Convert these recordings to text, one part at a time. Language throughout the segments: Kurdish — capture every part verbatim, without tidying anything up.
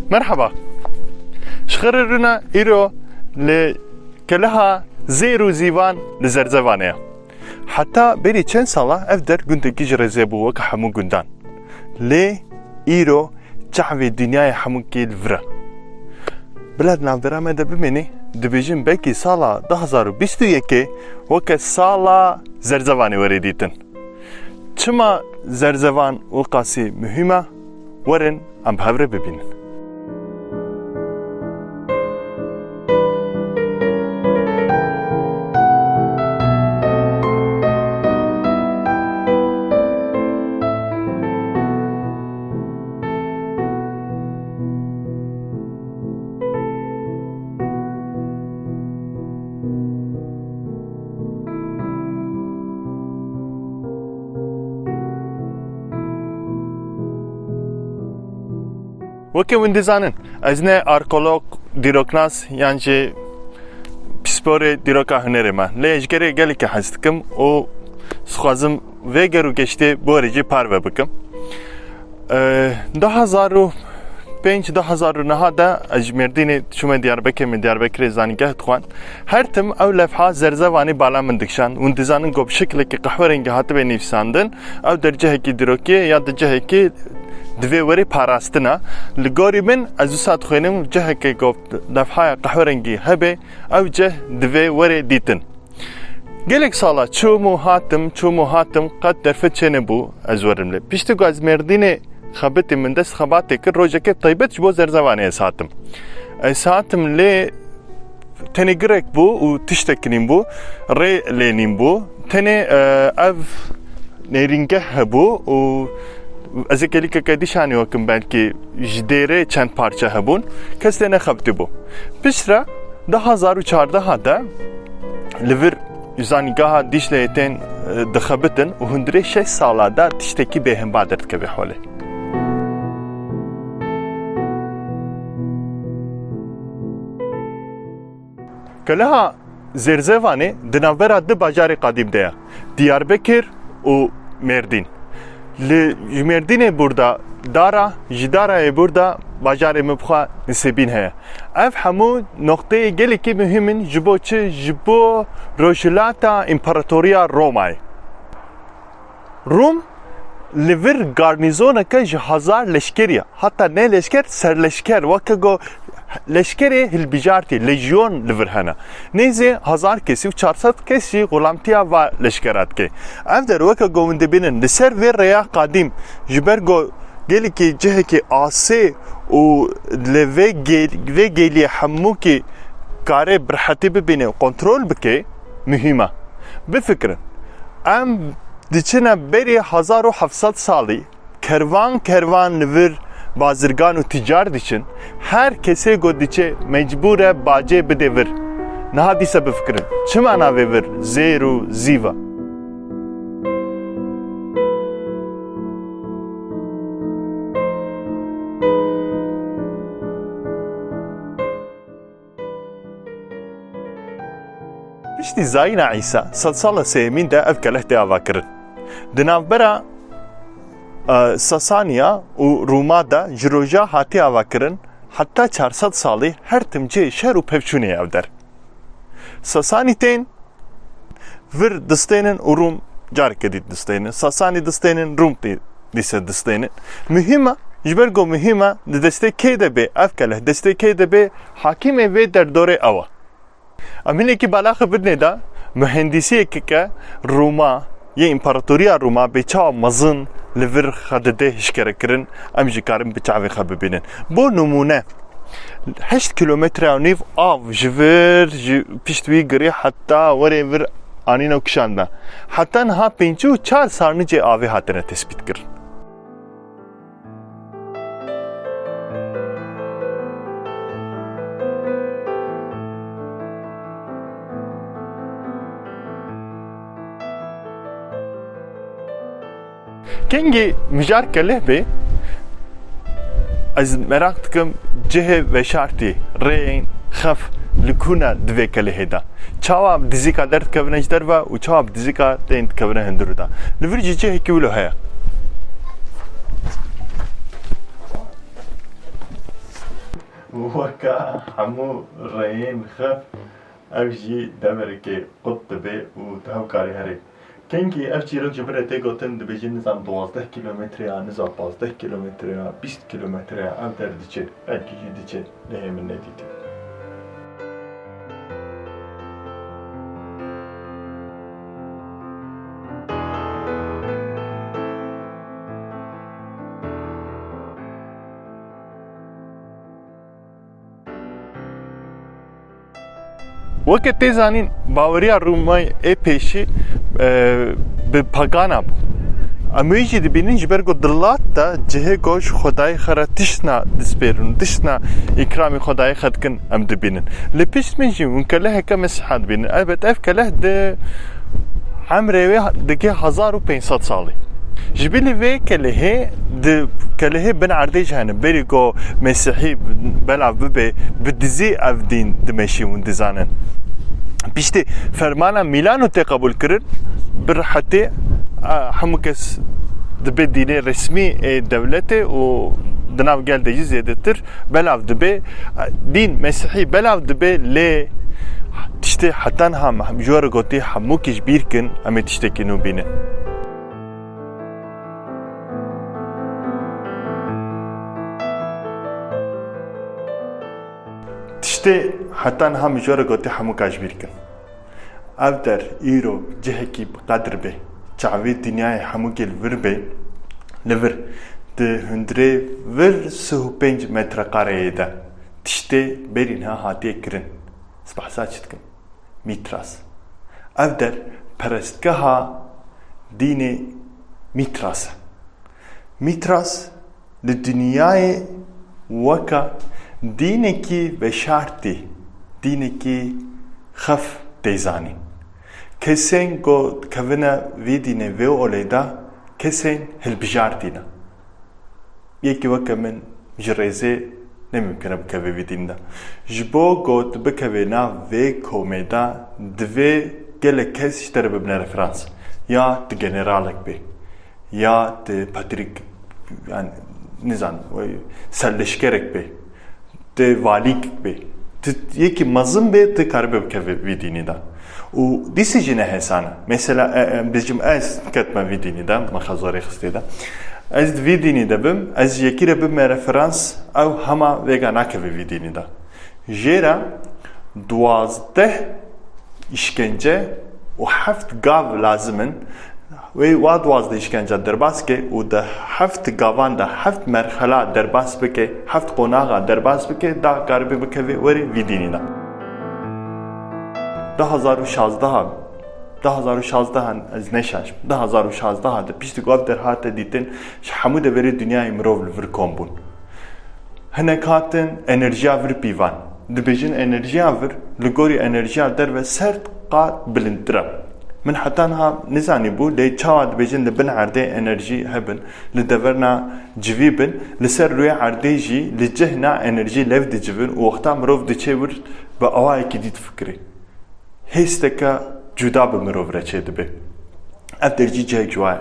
Merheba. Ji xêr re rûne, îro li keleha Zêr û Zîvan li Zerzevanê ye. Heta berî çend sala ev der gundekî ji rêzê bû weke hemû gundan. Lê îro çavê dinyayê hemûkî li vir e. Bila di navbera me de bimînî, dibêjin belkî sala du hazar û bîst û yekê weke sala Zerzevanê were dîtin. Çima Zerzevan wiqasî muhîm e? Werin em bi hev re bibînin. Weke hûn dizanin, ez ne arkeolog, dîroknas yan jî pisporê dîroka hunerê me. Lê ji gerê gelekî hez dikim û dixwazim vê ger û geştê bi we re jî parve bikim. Eee, du hazar û pênc, du hazar û neh de ez ji Mêrdînê çûme Diyarbekir, min Diyarbekirê zanîngeh dixwend. Her tim ew levha Zerzevanê bala min dikişand. Hûn dizanin ku bi şekilekî qehwerengî hatibe nivîsandin, ew der cihekî dîrokî ye ya di cihekî divê werê parastina. Li gorî min, ez wisa dixwînim cihekê ku levhaya qehwerengî hebe, ew cih divê werê dîtin. Gelek sala çûm û hatim, çûm û hatim, qet derfet çênebû ez werim lê. Piştî ku ez Mêrdînê xebitî, min dest xebatê kir, rojekê taybet ji bo Zerzevanê ez hatim. Ez hatim lê tenê girek bû û tiştek nîn bû, rê lê nîn bû. Tenê, e, ev nêrîngeh hebû û ez ê gelîkeke dî şanî wekim, belkî ji dêrê çend parçe hebûn. Kes lê nexebitîbû. Piştre du hazar û çardeh de li vir zanîngeha Dîcleyê tên, e, dixebitin û hundirê şeş sala de tiştekî bêhempa derdikeve holê. Keleha Zêrzevanê di navbera du bajarê qadîm de ye, Diyarbekir û Mêrdîn. Li, ji Mêrdînê bûr de dar a, ji darayê bûr de bajarê min bi xwe Nisêbîn heye. Ev hemû noqteyê gelekî muhîm in, ji bo çi? Ji bo rojhilata Împaratoriya Romayê. Rûm li vir garnîzoneke ji hezar leşkerî ye. Heta ne leşker, serleşker, weke ku leşkerê hilbijartî, lejyon li vir hene. Nêzî hezar kesî û çar sed kes jî xulamtiya va leşkera dike. Ev der weke ku hûn dibînin li ser vê rêya qadîm, ji ber ku gelekî cihekî asê û li vê gêl-, vê gêliyê hemûkî kare bi rehetî bibîne û kontrol bike, muhîm e. Bifikirin, em diçine berî hezar û heft sed salî, kervan kervan li vir bazirgan û ticar diçin, her kesê ku diçe mecbûr e bacê bide vir. Niha dîsa bifikirin, çima navê vir Zêr û Zîv e? Piştî Zayîna Îsa, sedsala sêyemîn de ev keleh tê avakirin. Di navbera, e, Sasaniya û Rûma de ji roja hatiye avakirin, heta çar sed salî her tim cihê şer û pevçûnê ye ev der. Sasanî tên, vir distênin û Rûm careke dî distênin. Sasanî distênin, Rûm tê dîse distênin. Muhîm e, ji ber ku muhîm e, di destê kê de bê, ev keleh destê kê de bê, hakîmê vê derdorê ew e. Em hinekî balaxê bidinê de, muhendîsiyekeke Rûma, yê Împaratoriya Rûma bê çawa mezin li vir xwe dide hişkerekirin, em jî karin bi çavê xwe bibînin. Bo nimûne, heşt kîlometre û nîv av ji vir, ji pişt wî girê heta werê vir anîne û kişandine. Heta niha pêncî û çar sarnicê avê hatine tespîtkirin. Kengî mijar keleh bê, ez meraq dikim cihê veşartî, rêyên xef li ku ne di vê kelehê de? Çawa dizîka derdikevine ji derve û çawa dizîka tên dikevine hundirû de? Li vir jî cihekî wilo heye. Weke hemû rêyên xev, ev jî devereke qut dibe û tu hewkarî herê. Kengî ev çîrok ji vir re tê gotin, dibêjin nizam duwazdeh kîlometre ya, nizam pazdeh kîlometre ya, bîst kîlometre ya, ev der diçe, belkî jî diçe, lê hê min nedîtî. Weke tê zanîn, baweriya Rûmayê ê pêşî, e, bi pagana bû. Em wê jî dibînin, ji ber ku di lat de cihê ku ji Xwedayê xwe re tiştna dispêrin, tiştna îkramî Xwedayê xwe dikin, em dibînin. Li pişt min jî hûn keleheke Mesîha dibînin. Elbet ev keleh di emrê wê dike hezar û pênc sed salî. Ji bilî vê kelehê, di kelehê bin erdê jî hene. Berî ku Mesîhî belav bibe, bi dizî ev dîn dimeşî, hûn dizanin. Piştî fermana Mîlano tê qebûl kirin, bi rehetî, a, hemû kes dibe dînê resmî ê dewletê û di nav gel de jî zêdetir belav dibe. Dîn Mesîhî belav dibe, lê tiştê heta niha me-, ji we re gotî hemûkî ji bîr kin, em ê tiştekî nû bînin. Tiştê heta niha min ji we re gotî hemûka ji bîr kin. Ev der îro cihekî bi qedir be, çavê dinyayê hemûkê li vir be, li vir, di hundirê vir sih û pênc metrekareyê de tiştê berî niha hatiye kirin. Ez behsa çi dikim? Mîtras. Ev der perestgeha dînê Mîtras e. Mîtras li dinyayê weka dînekî veşartî, dînekî xef tê zanîn. Kesên ku dikevine vî dînê vê olê de kesên hilbijartî ne. Yekî weke min ji rêzê ne mimkun e bikeve vî dîn de. Ji bo ku tu bikevê nav vê komê de, divê gelek kes ji te re bibine referans. Ya tu generalek bê, ya tu Patrîk, yani, nizan, wê serleşkerek bê, tu valîk bê, tu yekî mezin bê, tu karibe bikeve vî dînî de. Û dîsî jî ne hêsan e. Mesela, e, e, bêjim ez ketme vî dînî de, me xezorê xistê de. Ez di vî dînî de bim, ez ji yekî re bime referans, ew hema vêga nakeve vî dînî de. Jê re duwazdeh îşkence û heft gav lazim in. Wê wa duwazdeh îşkence derbas ke û di heft gavan de heft merxela derbas bike, heft qonaxa derbas bike, da karibe bikeve werê vî dînî de. Du hezar û şazdeh, du hezar û şazdeh ez neşaş, du hezar û şazdeh de piştî ku ev der hate dîtin, ji hemû deverê dinyayê mirov li vir kom bûn. Hinek hatin enerjiya vir pîvan. Dibêjin enerjiya vir li gorî enerjiya derve sed qat bilindtir e. Min heta niha nizanîbû, lê çawa dibêjin li bin erdê enerjî hebin, li deverna civî bin, li ser rûyê erdê jî li cihna enerjî lev dicivin û wexta mirov diçe wir bi awayekî dî difikirê. Hêsteke cuda bi mirov re çêdibe. Ev der jî cihek ji wa ye.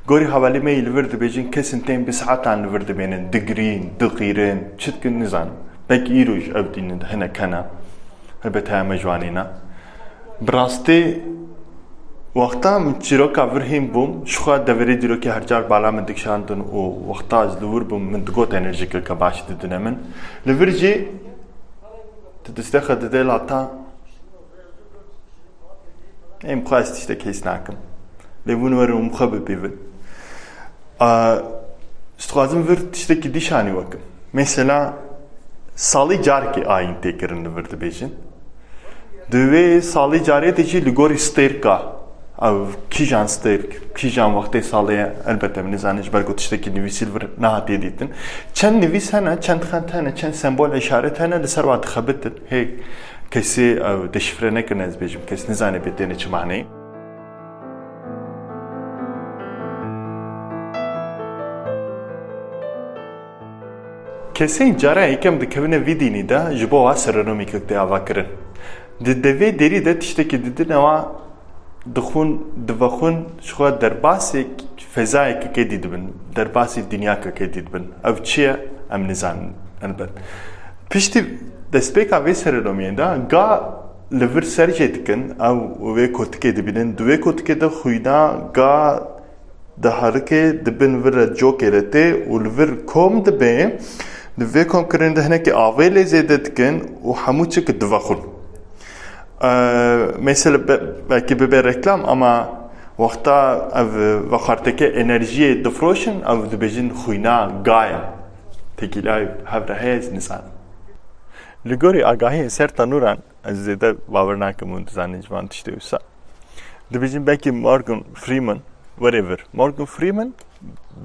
Gorî hevalê me yî li vir dibêjin, kesên tên bi saetan li vir dimênin, digirîn, diqîrin, çi dikin nizanim. Belkî îro jî ev dîn hinek hene. Helbet heye me ji wan nîne. Bi rastî, wexta min çîroka vir hîn bûm, ji xwe deverê dîrokê her car bala min dikişandin û wexta ez li wir bûm, min digot enerjîkeke baş didine min. Li vir jî tu distê xwe didê lata, Ê, min xwe ez tiştek hîs nakim. Lê hûn werin û min xwe bipîvin. A, ez dixwazim vir tiştekî dî şanî wekim. Mesela, salî carekê ayîn tê kirin li vir dibêjin. Di wê salî carê de jî li gorî stêrka, ew kîjan stêrk, kîjan wextê salê ye, elbet em nizanin, ji ber ku tiştekî nivîsî li vir nehatiye dîtin. Çend nivîs hene, çend xent hene, çend sembol, îşaret hene, li ser wa dixebitin. Hê kesê ew deşifre nekirine, ez bêjim, kes nizane bê têne çi maneyê. Kesên cara yekem dikevine vî dînî de ji bo wa serenomîkek tê ava kirin. Di devê derî de tiştekî didin, ewa dixwin, divexwin ji xwe derbasê fezayekekê dî dibin, derbasê dinyakekê dî dibin. Ev çi ye? Em nizanin, elbet. Piştî destpêka vê seredomiyê de ga li vir ser jê dikin, ew wê kotikê dibînin. Di wê kotikê de xwîna ga diherike, di bin vir re cokê re tê û li vir kom dibe. Di vê komkirinê de hinekî avê lê zêde dikin û hemû çik divexwin. Ee, mesela be-, belkî bibe reklam ama wexta ev vexwarteke enerjiyê difroşin, ev dibêjin xwîna gaya. Têkîlay hev re heye, ez nizanim. Li gorî agahiyên ser tenûran, ez zêde bawer nakim hûn dizanin ji van tiştê wisa. Dibêjin belkî Morgan Freeman, whatever. Morgan Freeman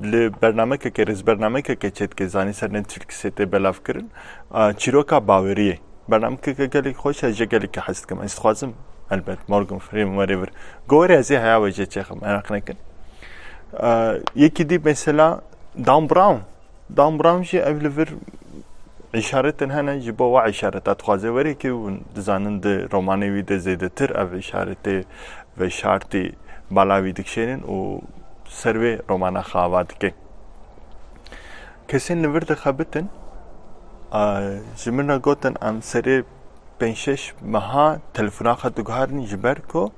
li bernamekeke, rêzbernamekeke çêdike, zanî ser Netflixê tê belavkirin, a, çîroka baweriyê. Bernamekeke gelek xweş e, ez jê gelekî hez dikim. Ez dixwazim, elbet, Morgan Freeman, whatever. Go were ez ê heya we jê çêxim, meraq nekin. A, yekî dî mesela Dan Brown. Dan Brown jî ev li vir îşaretên hene ji bo wa îşareta dixwaze were ki hûn dizanin di romanê wî de zêdetir ev îşaretê veşartî bala wî dikişênin û ser wê romana xwe ava dike. Kesên li vir dixebitin, a, ji min re gotin em serê pênc şeş meha telefona xwe diguherin ji ber ku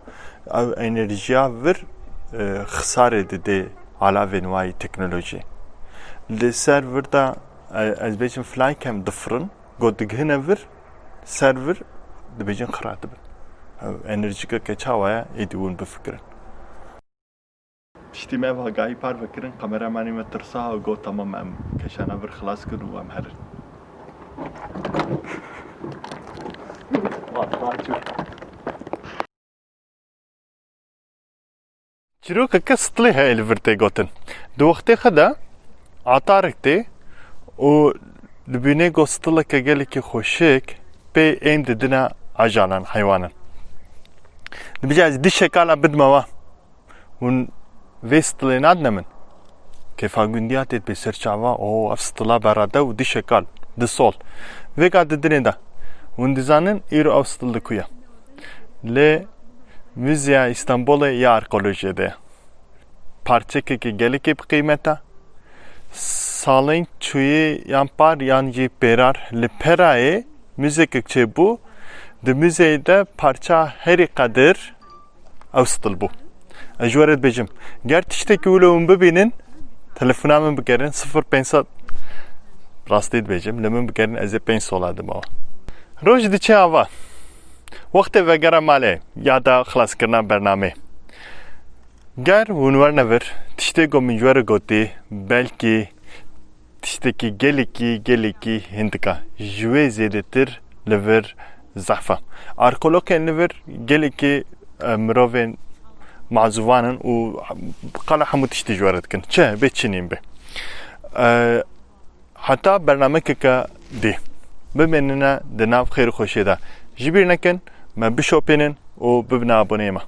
ew enerjiya vir, e, xisarê didê alavên wayî teknolojiyê. Li ser vir de, e, ez bêjim filan kem difirin, got digihine vir, ser vir dibêjin xira dibin. Ew enerjikeke çawa ye, êdî hûn bifikirin. Piştî me ev agahî parve kirin, kameramanê me tirsa û got, "Tamam, em keşana vir xilas kin û em herin." Çîrokeke stilê heye li vir tê gotin. Di wextê xwe de atarek tê û dibîne ku stileke gelekî xweşik pê êm didine ajalan, heywanan. Dibêje, "Ez du şekala bidime we." Hûn vê stilê nadine min. Kêfa gundiya tê pê ser çava, o, ev stila berade û du şekal, du sol. Vêga didinê de. Hûn dizanin îro ew stil di ku ye? Li Muzeya Îstanbulê ya Arkeolojiyê de ye. Parçekeke gelekê bi qîmet e. Salên çûyî yan par yan jî pêrar li perayê muzekek çêbû. Di muzeyê de parça herî qedir ew stil bû. Ez ji we re dibêjim, ger tiştekî wilo hûn bibînin, telefona min bigerin, sifir pênc sed, rastî dibêjim, li min bigerin, ez ê pênc sola dima we. Roj diçe ava. Wextê vegera malê ya da xilaskirina bernamê. Ger hûn werne vir, tiştê ku min ji we re gotî, belkî tiştekî gelekî, gelekî hindik e. Ji wê zêdetir li vir zehf e. Arkeologên li vir gelekî, e, mirovên mazûvan in û qala hemû tiştî ji we re dikin. Çi be, çi nîn be. E, heta bernamekeke dî. Bimênine di nav xêr û xweşiyê de. Ji bîr nekin, me bişopînin û bibine aboneyê me.